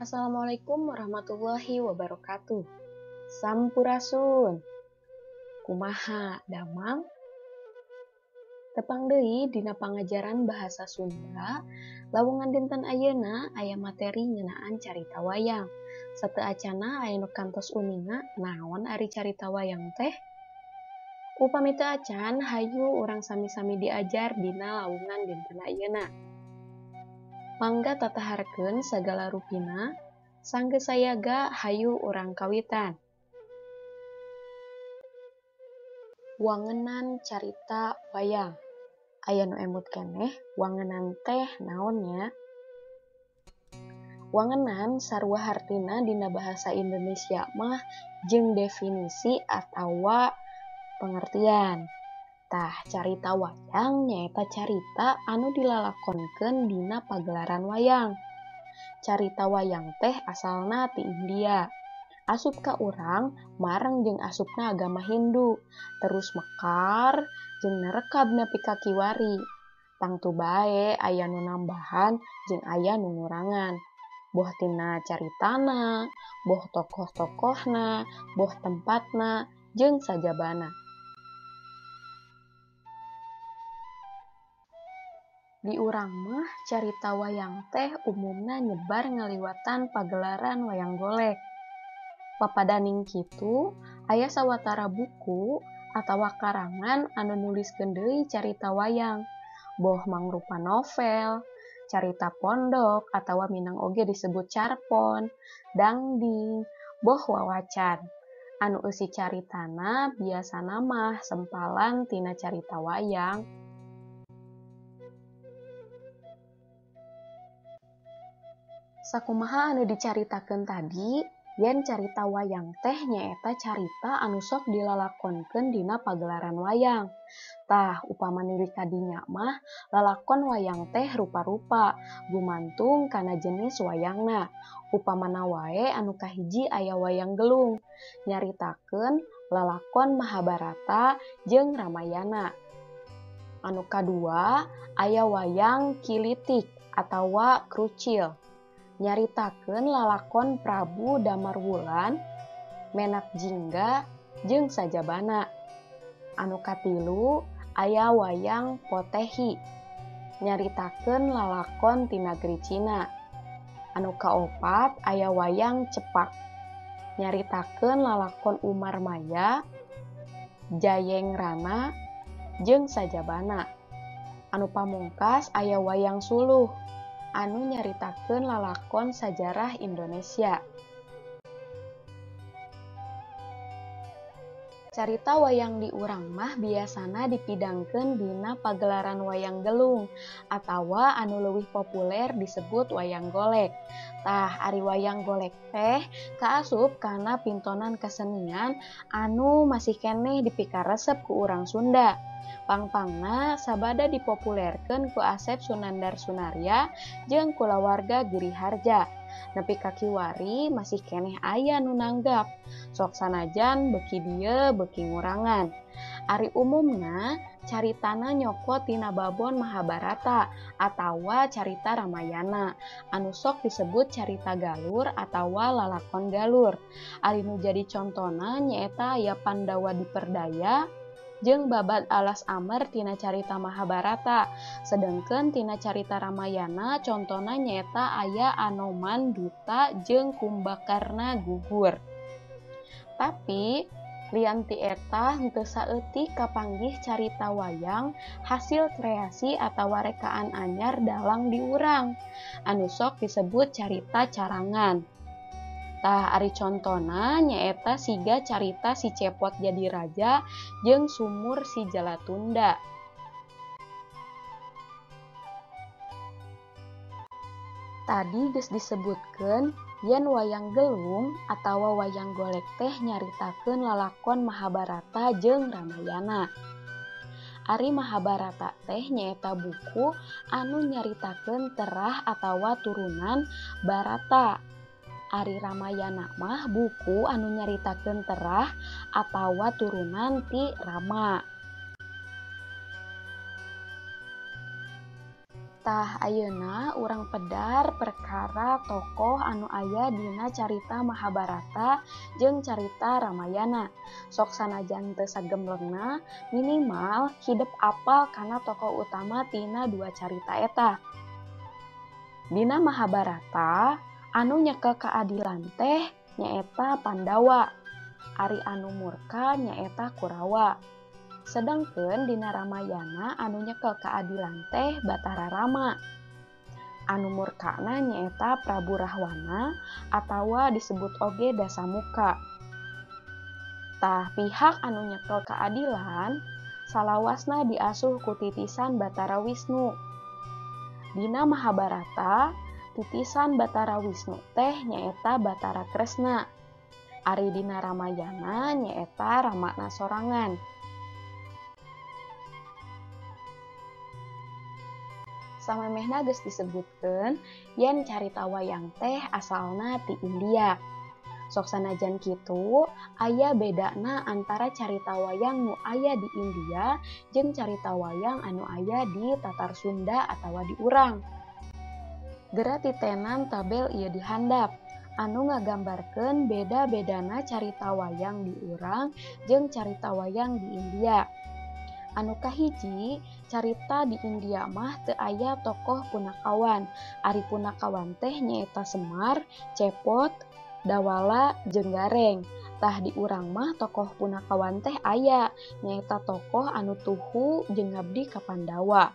Assalamualaikum warahmatullahi wabarakatuh. Sampurasun. Kumaha damang? Tepang deui dina pangajaran bahasa Sunda, lawungan dinten ayeuna aya materi ngeunaan carita wayang. Sateu acana aya nu kantos uninga naon ari carita wayang teh? Upami teu acan, hayu urang sami-sami diajar dina lawungan dinten ayeuna. Mangga tataharkeun sagala rupina, sanggeus sayaga hayu urang kawitan. Wangenan carita wayang. Aya nu emut keneh wangenan teh naon nya? Wangenan sarua hartina dina bahasa Indonesia mah jeung definisi atawa pengertian. Tah, carita wayang nyaeta carita anu dilalakonkeun dina pagelaran wayang. Carita wayang teh asalna ti India. Asup ka urang mareng jeung asupna agama Hindu, terus mekar jeung narekab nepi ka kiwari. Tangtu bae aya nu nambahan jeung aya nu ngurangan. Boh tina caritana, boh tokoh-tokohna, boh tempatna, jeung sajabana. Di urang mah carita wayang teh umumna nyebar ngaliwatan pagelaran wayang golek. Papadaning kitu, aya sawatara buku atawa karangan anu nuliskeun deui carita wayang, boh mangrupa novel, carita pondok atawa minang oge disebut carpon, dangding, boh wawacan. Anu eusi caritana biasana mah sempalan tina carita wayang. Sakumaha anu dicaritakeun tadi, yen carita wayang teh nyaeta carita anu sok dilalakonkeun dina pagelaran wayang. Tah, upama nuri kadinya mah lalakon wayang teh rupa-rupa, gumantung kana jenis wayangna. Upamana wae anu kahiji aya wayang gelung, nyaritakeun lalakon Mahabharata jeung Ramayana. Anu kadua aya wayang kilitik atawa krucil, nyaritakeun lalakon Prabu Damarwulan, Menak Jingga, jeung sajabana. Anu katilu aya wayang potehi, nyaritakeun lalakon ti nagri Cina. Anu kaopat aya wayang cepak, nyaritakeun lalakon Umar Maya, Jayengrana, jeung sajabana. Anu pamungkas aya wayang suluh, anu nyaritakeun lalakon sajarah Indonesia. Carita wayang di urang mah biasana dipidangkeun dina pagelaran wayang gelung atawa anu leuwih populer disebut wayang golek. Tah, ari wayang golek teh kaasup kana pintonan kesenian anu masih keneh dipikaresep ku urang Sunda. Pangpangna sabada dipopulerkeun ku Asep Sunandar Sunarya jeung kulawarga Giri Harja. Nepi ka kiwari masih keneh aya nu nanggap, sok sanajan beuki dieu beuki ngurangan. Ari umumna caritana nyokot tina babon Mahabharata atawa carita Ramayana anu sok disebut carita galur atawa lalakon galur. Ari nu jadi contona nyaeta aya Pandawa diperdaya jeung babad Alas Amer tina carita Mahabharata, sedengkeun tina carita Ramayana contona nyaeta aya Anoman Duta jeung Kumbakarna gugur. Tapi lian ti eta henteu saeutik kapanggih carita wayang hasil kreasi atawa rekaan anyar dalang di urang anu sok disebut carita carangan. Tah, ari contona nyaeta siga carita si Cepot jadi raja jeung sumur si Jalatunda. Tadi geus disebutkeun yen wayang gelung atawa wayang golek teh nyaritakeun lalakon Mahabharata jeung Ramayana. Ari Mahabharata teh nyaeta buku anu nyaritakeun terah atawa turunan Barata. Ari Ramayana mah buku anu nyaritakeun terah atawa turunan ti Rama. Tah ayeuna urang pedar perkara tokoh anu aya dina carita Mahabharata jeung carita Ramayana. Sok sanajan teu sagemblengna, minimal hidep apal kana tokoh utama tina dua carita eta. Dina Mahabharata, anu nyekel keadilan teh nyaeta Pandawa, ari anu murka nyaeta Kurawa. Sedangkeun dina Ramayana anu nyekel keadilan teh Batara Rama. Anu murkana nyaeta Prabu Rahwana atawa disebut oge Dasamuka. Tah pihak anu nyekel keadilan salawasna diasuh ku titisan Batara Wisnu. Dina Mahabharata, titisan Batara Wisnu teh nyaeta Batara Kresna. Ari dina Ramayana nyaeta Ramana sorangan. Samemehna geus disebutkeun yen carita wayang teh asalna ti India. Sok sanajan kitu, aya bedana antara carita wayang nu aya di India jeung carita wayang anu aya di Tatar Sunda atawa di urang. Gera titenan tabel ieu di handap anu ngagambarkeun beda-bedana carita wayang di urang jeung carita wayang di India. Anu kahiji, carita di India mah teu aya tokoh punakawan. Ari punakawan teh nyaeta Semar, Cepot, Dawala, jeung Gareng. Tah di urang mah tokoh punakawan teh aya, nyaeta tokoh anu tuhu jeung ngabdi ka Pandawa.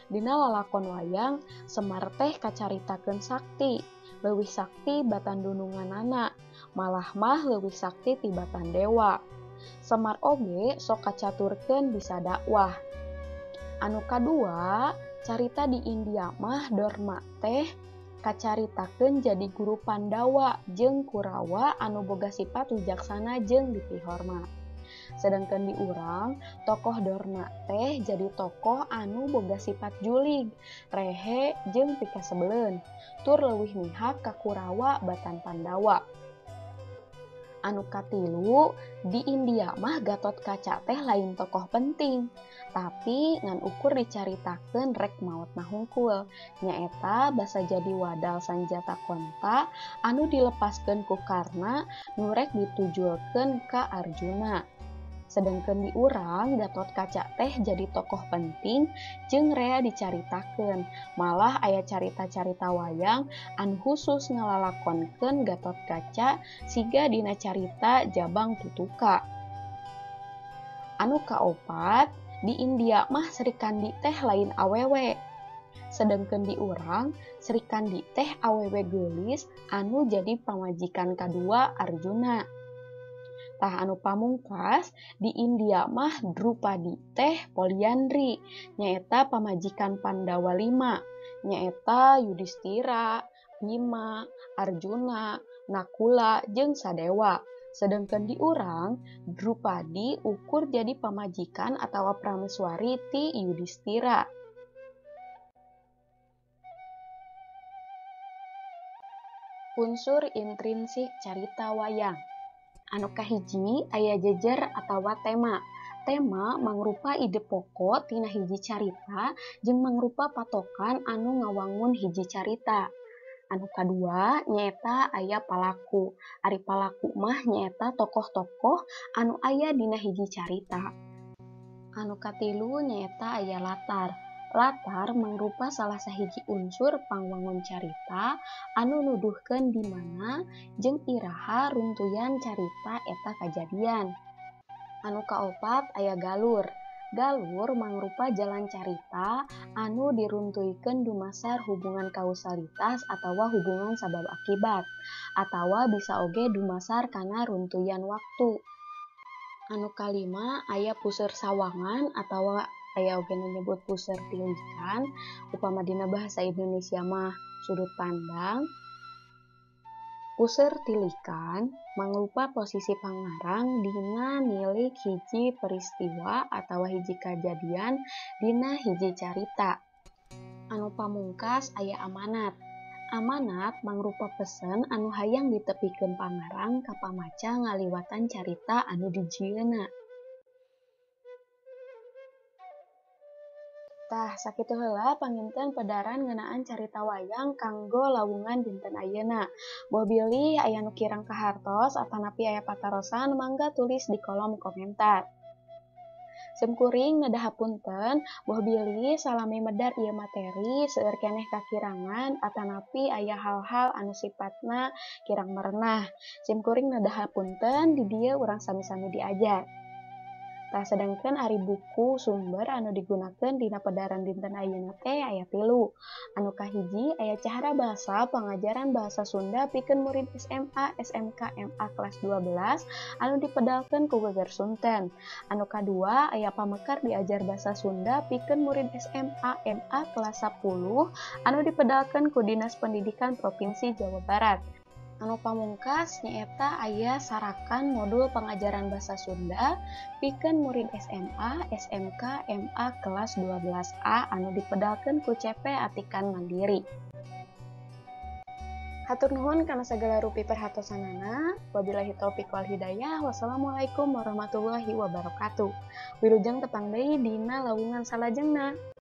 Dina lalakon wayang, Semar teh kacaritakeun sakti, leuwih sakti batan dununganana, malah mah leuwih sakti tibatan dewa. Semar oge sok kacaturkeun bisa dakwah. Anu kadua, carita di India mah Dorma teh kacaritakeun jadi guru Pandawa jeung Kurawa anu boga sifat wijaksana jeung dipihormat. Sedangkan di urang, tokoh Dorna teh jadi tokoh anu boga sifat julig, rehe jeung pikasebeleun, tur leuwih mihak ka Kurawa batan Pandawa. Anu katilu, di India mah Gatotkaca teh lain tokoh penting, tapi ngan ukur dicaritakeun rek maotna hungkul, nyaeta basa jadi wadal sanjata konta anu dilepaskeun ku Karna nu rek ditujulkeun ka Arjuna. Sedangkeun di urang, Gatotkaca teh jadi tokoh penting jeung rea dicaritakeun, malah aya carita-carita wayang anu khusus ngalalakonkeun Gatotkaca siga dina carita Jabang Tutuka. Anu kaopat, di India mah Sri Kandi teh lain awewe. Sedangkeun di urang, Sri Kandi teh awewe geulis anu jadi pamajikan kadua Arjuna. Tah anu pamungkas, di India mah Drupadi teh poliandri, nyaeta pamajikan Pandawa 5, nyaeta Yudhistira, Bima, Arjuna, Nakula, jeung Sadewa. Sedangkan di urang, Drupadi ukur jadi pamajikan atawa prameswari ti Yudhistira. Unsur intrinsik carita wayang. Anu kahiji aya jejer atawa tema. Tema mangrupa ide pokok tina hiji carita jeung mangrupa patokan anu ngawangun hiji carita. Anu kadua nyaeta aya palaku. Ari palaku mah nyaeta tokoh-tokoh anu aya dina hiji carita. Anu katilu nyaeta aya latar. Latar mangrupa salah sahiji unsur pangwangun carita anu nuduhkeun di mana jeung iraha runtuyan carita eta kajadian. Anu kaopat aya galur. Galur mangrupa jalan carita anu diruntuikeun dumasar hubungan kausalitas atawa hubungan sabab akibat, atawa bisa oge dumasar kana runtuyan waktu. Anu kalima aya puseur sawangan atawa aya oge nu nyebut puseur tilikan, upama dina bahasa Indonesia mah sudut pandang. Puseur tilikan mangrupa posisi pangarang dina milik hiji peristiwa atawa hiji kajadian dina hiji carita. Anu pamungkas aya amanat. Amanat mangrupa pesen anu hayang ditepikeun pangarang ka pamaca ngaliwatan carita anu dijieunna. Tah, sakitu heula panginten pedaran ngeunaan carita wayang kanggo lawungan dinten ayeuna. Boh bilih aya nu kirang kahartos atanapi aya patarosan, mangga tulis di kolom komentar. Simkuring nedah hapunten, boh bilih salami medar ieu materi seueur keneh kakirangan atanapi aya hal-hal anu sifatna kirang merenah. Simkuring nedah hapunten, di dieu urang sami-sami diajar. Tah, sedangkan ari buku sumber anu digunakeun dina pedaran dinten ayeuna teh aya 3. Anu kahiji aya Cahara Bahasa Pangajaran Bahasa Sunda pikeun murid SMA, SMK, MA kelas 12 anu dipedalkeun ku Geger Sunten. Anu kadua aya Pamekar Diajar Bahasa Sunda pikeun murid SMA, MA kelas 10 anu dipedalkeun ku Dinas Pendidikan Provinsi Jawa Barat. Anu pamungkas nyaeta aya Sarakan Modul Pengajaran Bahasa Sunda pikeun murid SMA, SMK, MA kelas 12A anu dipedalkeun ku CP Atikan Mandiri. Hatur nuhun kana sagala rupi perhatosanana. Wabillahi taufik wal hidayah. Wassalamualaikum warahmatullahi wabarakatuh. Wilujeng tepang deui dina lawungan salajengna.